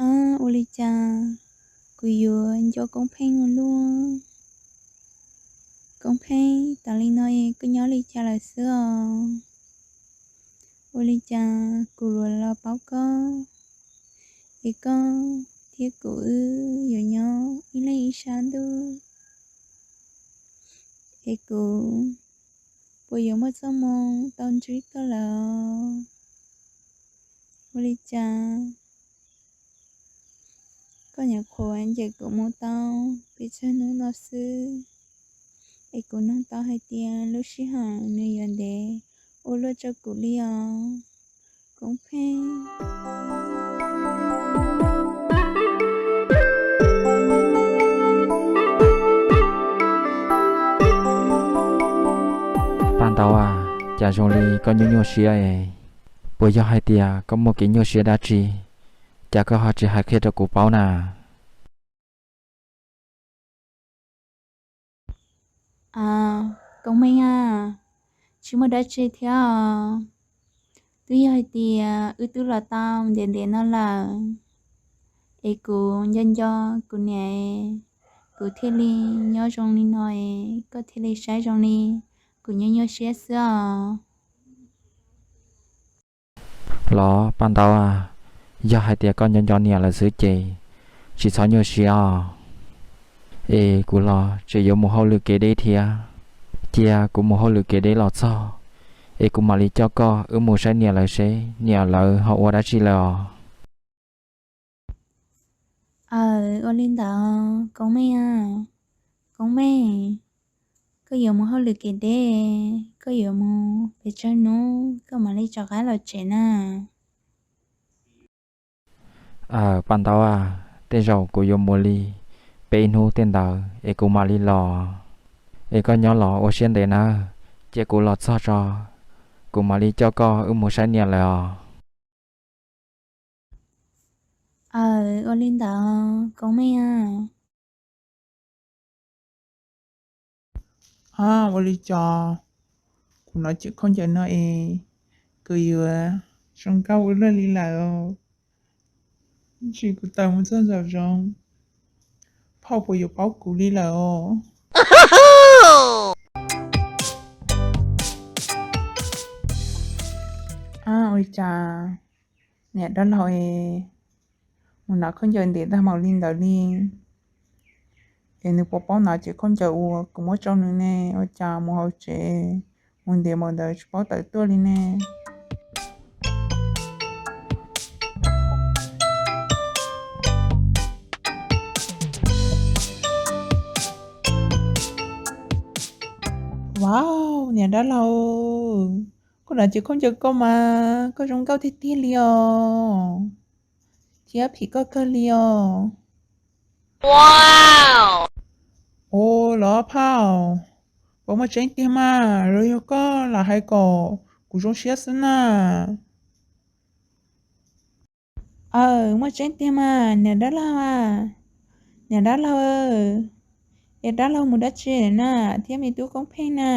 Ua li cas kuv yuav nco Koob Pheej ua luaj? Koob Pheej, tas li no es koj nyob li cas lawm xwb os? Ua li cas kuv luag los paub koj, es koj thiab kuv wb yuav nyob ib leeg ib sab ntuj, es kuv puas yuav muaj txoj moo tau ntsib koj lawm? Ua li cas koj nyuam qhuav ncaim kuv mus tau pes tsawg hnub no xwb, es kuv nug tau hais tias lub sij hawm nws yuav ntev ua luaj rau kuv li os, Koob Pheej. Paj Ntaub, cas zoo li koj nyuaj nyuaj siab es? Puas yog hais tias koj muaj kev nyuaj siab dab tsi, cas koj ho tsis hais qhia rau kuv paub na? Koob Pheej a, tsis muaj dab tsi thiab os. Twb yog hais tias wb twb los tau ntev ntev no lawm, es kuv nco nco kuv niam, kuv thiaj li nyob zoo li no es koj thiaj li saib zoo li kuv nyuaj nyuaj siab xwb os. Los Paj Ntaub, yog hais tias koj nco nco niam lawm xwb ces tsis txhob nyuaj siab os. Es kuv los tseem yuav mus hauj lwm kev deb thiab. Cia kuv mus hauj lwm kev deb los txog, es kuv mam li coj koj wb mus saib niam lawv seb niam lawv ho ua dab tsi lawm os. Aw, ua li ntawd Koob Pheej a, Koob Pheej, koj yuav mus hauj lwm kev deb, koj yuav mus pes tsawg hnub koj mam li rov qab los tsev na? Aw, Paj Ntaub, tej zaum kuv yuav mus li peb hnub tej ntawd es kuv mam li los. Es koj nyob los ua siab ntev nawb, cia kuv los txog tso, kuv mam li coj koj wb mus saib niam lawv os. Aw, ua li ntawd Koob Pheej a. Ua li cas kuv hnov cem khaub ncaws no es kuv yuav zoo nkauj ua luaj li lawm. Tsis kuv tawm mus txog nraum zoov, phauj puas yuav paub kuv li lawm os. Ua li cas niam dab laug es mus hnov khaub ncaws ntev tag npaum li ntawd li, es nws puas paub hnov cem khaub ncaws uas kuv muab rau nws ne? Ua cas mus hauv tsev mus ntev npaum ntawd tsis paub tawm tuaj li ne? Wow, niam dab laug, kuv hnov cem khaub ncaws koj mas koj zoo nkauj tiag tiag li os, thiab phim koj kawg li os. Ua los phauj, puas muaj tseeb tiag mas los yog koj lam hais kom kuv zoo siab xwb na? Aw, muaj tseeb tiag mas niam dab laug a. Niam dab laug, es dab laug mus dab tsi na thiab me tub Koob Pheej na?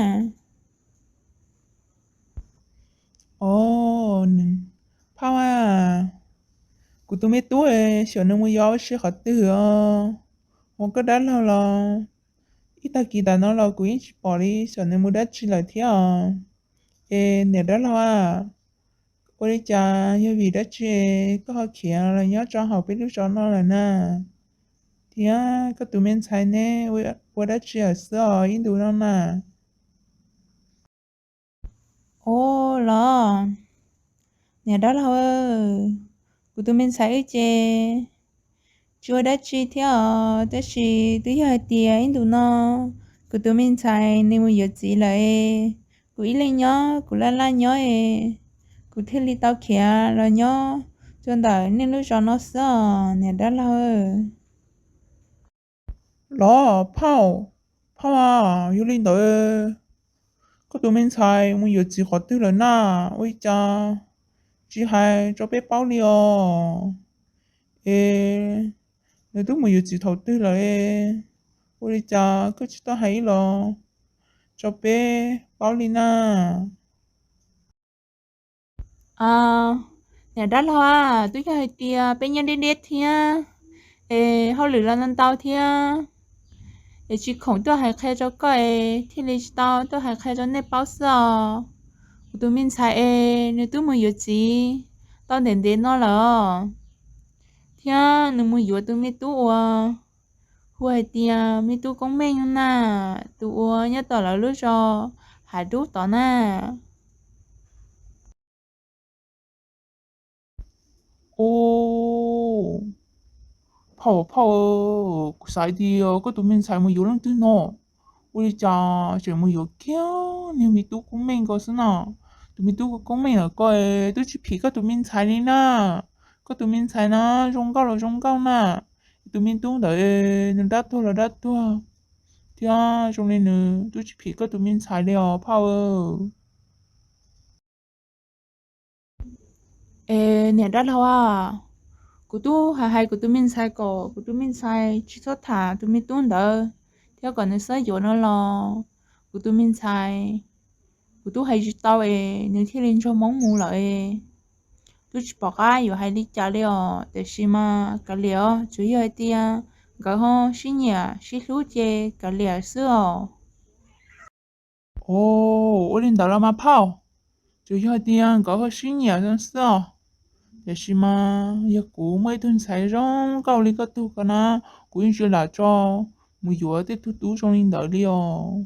Os, phauj a, kuv tus me tub xyov nws mus yos ua si qhov twg os. Ua koj dab laug los ib tag kis tam no los kuv yeej tsis pom li, xyov nws mus dab tsi lawm thiab os. Es niam dab laug a, ua li cas yog vim dab tsi koj ho khiav los nyob rau hauv peb lub zos no lawm na? Thiab koj tus me ntxhais neb ua dab tsi lawm xwb os ib ntus no na? Os los, niam dab laug, kuv tus me ntxhais wb ces tsis ua dab tsi thiab os, tab sis twb yog hais tias ib ntus no kuv tus me ntxhais nws mus yuav txiv lawm, kuv ib leeg nyob kuv laj laj nyob es kuv thiaj li tau khiav los nyob rau ntawm nej lub zos no xwb os niam dab laug. Los phauj, phauj a, yog li ntawd koj tus me ntxhais mus yuav txiv qhov twg lawm na? Ua li cas tsis hais rau peb paub li os? Es nws twb mus yuav txiv thaum twg lawm? Ua li cas koj tsis tau hais ib los rau peb paub li na? Os, Niam dab laug, twb yog hais tias peb nyob deb deb thiab es hauj lwm los ntau ntau thiab, es tsis khoom tuaj hais qhia rau koj es thiaj li tsis tau tuaj hais qhia rau nej paub xwb os. Kuv tus me ntxhais es nws twb mus yuav txiv tau ntev ntev no lawm, thiab nws mus yuav tus me tub uas hu hais tias me tub Koob Meej na, tus uas nyob tom lawv lub zos Hav Dub tod na. Au, phauj, phauj, kuv xav tias koj tus me ntxhais mus yuav leej twg no, ua li cas tseem mus yuav kiag niag me tub Koob Meej ko xwb na. Tus me tub Koob Meej ntawm ko twb tsis phim koj tus me ntxhais li na. Koj tus me ntxhais na zoo nkauj los zoo nkauj na, tus me tub ntawd nws dab tuag los dab tuag thiab, zoo li nws twb tsis phim koj tus me ntxhais li os phauj. Es niam dab laug, kuv twb hais hais kuv tus me ntxhais kom kuv tus me ntxhais tsis txhob tham tus me tub ntawd thiab kom nws txhob yuav no los kuv tus me ntxhais, kuv twb hais tsis tau es nws thiaj li nrog Hmoob mus lawm es twb tsis pom qab yuav hais li cas li os. Tiam sis mas kav liam os, tsuas yog hais tias nkawd ho sib nyiam sib hlub ces kav liam xwb os. Au, ua li ntawd los mas phauj, tsuas yog hais tias nkawd ho sib nyiam xwb os. Tiam sis mas yog kuv muaj ib tug ntxhais zoo nkauj li koj tug ko na, kuv yeej tsis lam tso mus yuav tej tug tub zoo li ntawd li os.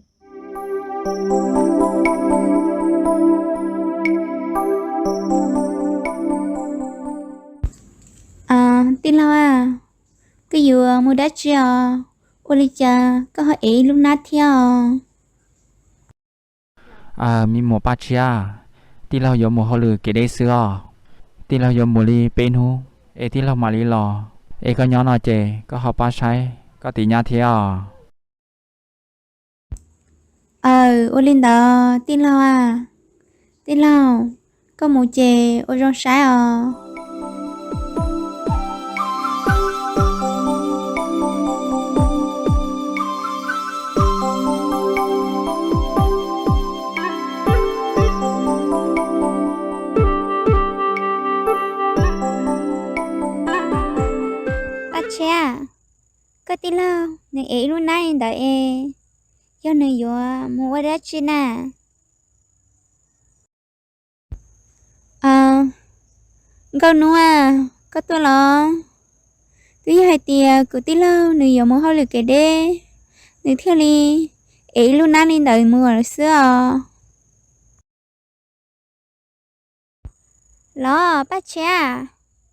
Tij laug, koj yuav mus dab tsi os? Ua li cas koj ho ev ib lub hnab thiab os? Me muam Paj Tshiab, tij laug yuav mus hauj lwm kev deb xwb os. Tij laug yuav mus li peb hnub es tij laug mam li los, es koj nyob no ces koj ho pab saib koj tus nyab thiab os. Aws, ua li ntawd tij laug a. Tij laug, koj mus ces ua zoo saib os. Paj Tshiab, koj tij laug nws ev ib lub hnab li ntawd es yog nws yuav mus ua dab tsi na? Nkauj Nuj a, koj tuaj los? Twb yog hais tias kuv tij laug nws yuav mus hauj lwm kev deb, nws thiaj li ev ib lub hnab li ntawd mus lawm xwb os. Los Paj Tshiab,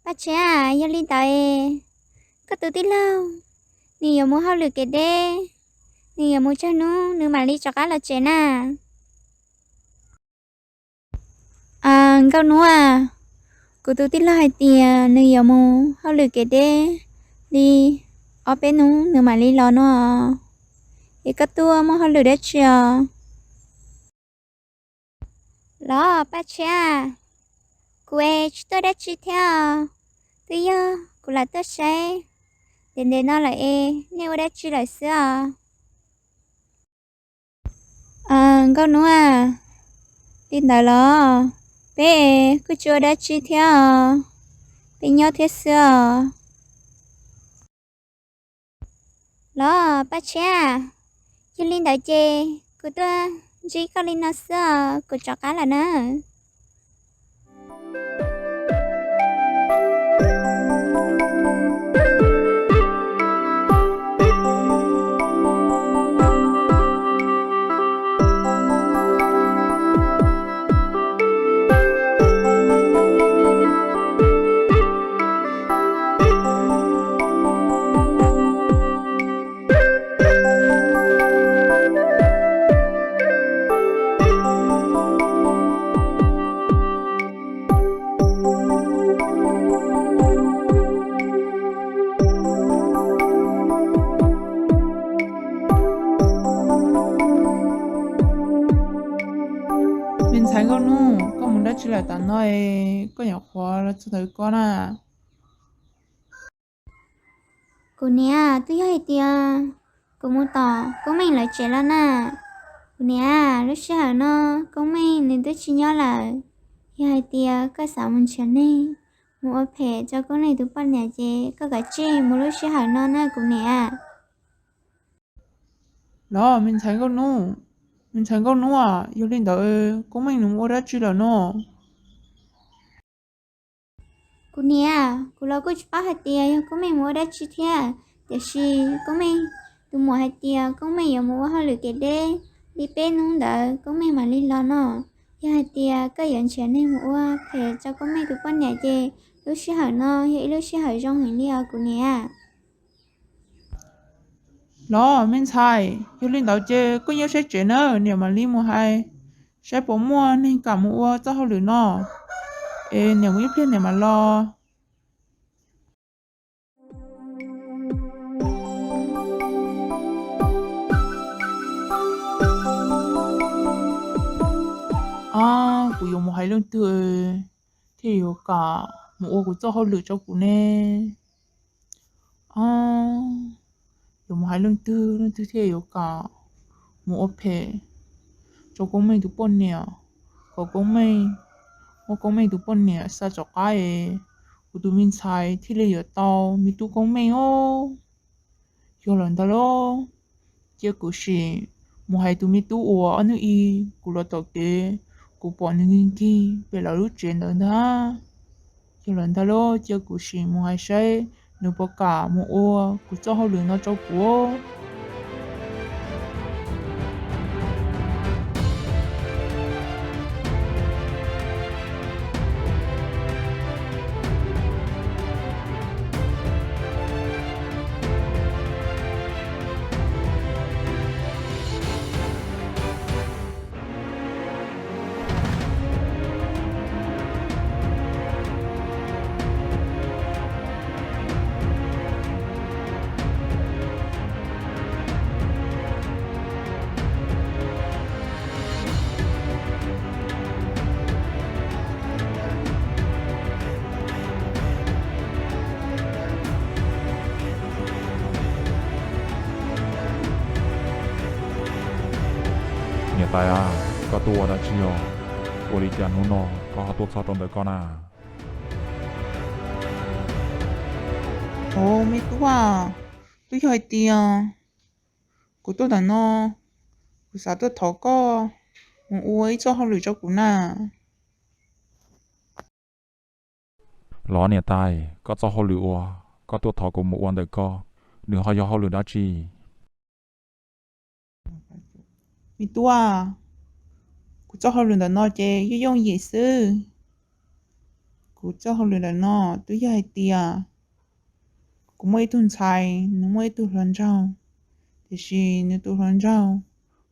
Paj Tshiab, yog li ntawd es koj tus tij laug nws yuav mus hauj lwm kev deb, nws yuav mus tsawg hnub nws mam li rov qab los tsev na? Nkauj Nuj a, kuv tus tij laug hais tias nws yuav mus hauj lwm kev deb li ob peb hnub nws mam li los no. Es koj tuaj muaj hauj lwm dab tsi os? Los Paj Tshiab, kuv es tsis tuaj dab tsi thiab os. Twb yog kuv lam tuaj saib ntev ntev no lawm es nej ua dab tsi lawm xwb os. Nkauj Nuj a, li ntawd los peb es kuj tsis ua dab tsi thiab os, peb nyob thiab xwb os. Los Paj Tshiab, yog li ntawd ces kuv tuaj ntsib koj li no xwb os, kuv rov qab lawm na. Me ntxhais Nkauj Nuj, koj mus dab tsi lawm tam no es koj nyuam qhuav los txog ntawm ko na? Kuv niam, twb yog hais tias kuv mus tom Koob Meej lawv tsev los na. Kuv niam, lub sij hawm no Koob Meej nws twb tsis nyob lawm. Yog hais tias koj xav mus nrhiav neeg mus ua phem rau Koob Meej tus poj niam ces koj kav tsij mus lub sij hawm no na kuv niam. Los me ntxhais Nkauj Hnub, me ntxhais Nkauj Hnub a, yog li ntawd Koob Meej nws mus ua dab tsi lawm no? Kuv niam, kuv los kuj tsis paub hais tias yog Koob Meej mus ua dab tsi thiab, tiam sis Koob Meej tus muam hais tias Koob Meej yuav mus ua hauj lwm kev deb li peb hnub ntawd Koob Meej mam li los no. Yog hais tias koj yuav nrhiav neeg mus ua phem rau Koob Meej tus poj niam ces lub sij hawm no yog ib lub sij hawm zoo heev li os kuv niam. Los me ntxhais, yog li ntawd ces koj nyob saib tsev na, niam mam li mus hais saib puas muaj neeg kam mus ua txoj hauj lwm no. Es niam mus ib pliag niam mam los. Ob, kuv yuav mus hais leej twg thiaj yuav kam mus ua kuv txoj hauj lwm rau kuv ne? Ob, yuav mus hais leej twg, leej twg thiaj yuav kam mus ua phem rau Koob Meej tus poj niam, kom Koob Meej muab Koob Meej tus poj niam xa rov qab es kuv tus me ntxhais thiaj li yuav tau me tub Koob Meej os. Yog lawm ntag lauj, cia kuv sim mus hais tus me tub uas ob hnub ib kuv los tom kev, kuv pom nws nkig nkig pem lawv lub tsev ntawd ntag. Yog lawm ntag lauj, cia kuv sim mus hais saib nws puas kam mus ua kuv txoj hauj lwm no rau kuv. Niam tais a, koj tuaj ua dab tsi os? Ua li cas hnub no koj ho tuaj txog rau ntawm koj na? Os me tub a, twb yog hais tias kuv tuaj ntawm no, kuv xav tuaj thov koj mus ua ib txoj hauj lwm rau kuv na. Los niam tais, koj txoj hauj lwm uas koj tuaj thov kuv mus ua ntawm koj, nws ho yog hauj lwm dab tsi? Me tub a, kuv txoj hauj lwm ntawm no ces yooj yooj yim xwb. Kuv txoj hauj lwm ntawm no twb yog hais tias kuv muaj ib tug ntxhais, nws muaj ib tug hluas nraug, tiam sis nws tus hluas nraug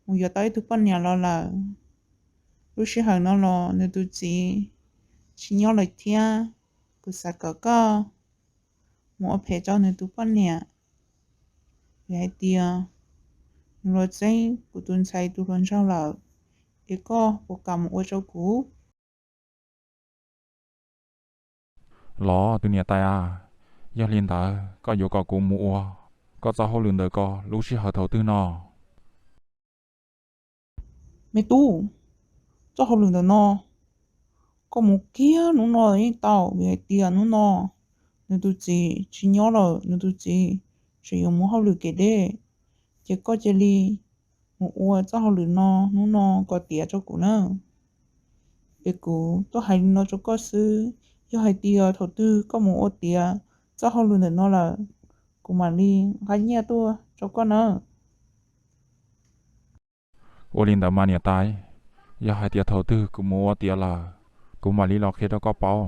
mus yuav tau ib tug poj niam los lawm. Lub sij hawm no los nws tus txiv tsis nyob lawm thiab. Kuv xav kom koj mus ua phem rau nws tus poj niam, vim hais tias nws los txeeb kuv tus ntxhais tus hluas nraug lawm, es koj puas kam mus ua rau kuv? Los tus niam tais a, yog li ntawd koj yuav kom kuv mus ua koj txoj hauj lwm ntawm koj lub sij hawm thaum twg no? Me tub, txoj hauj lwm ntawm no koj mus kiag hnub no yeej tau, vim hais tias hnub no nws tus txiv tsis nyob lawm, nws tus txiv tseem yuav mus hauj lwm kev deb. Ces koj cia li mus ua txoj hauj lwm no hnub no kom tiav rau kuv na. Es kuv tuaj hais li no rau koj xwb, yog hais tias thaum twg koj mus ua tiav txoj hauj lwm ntawm no lawm, kuv mam li nqa nyiaj tuaj rau koj na. Ua li ntawd mas niam tais, yog hais tias thaum twg kuv mus ua tiav lawm, kuv mam li los qhia rau koj paub.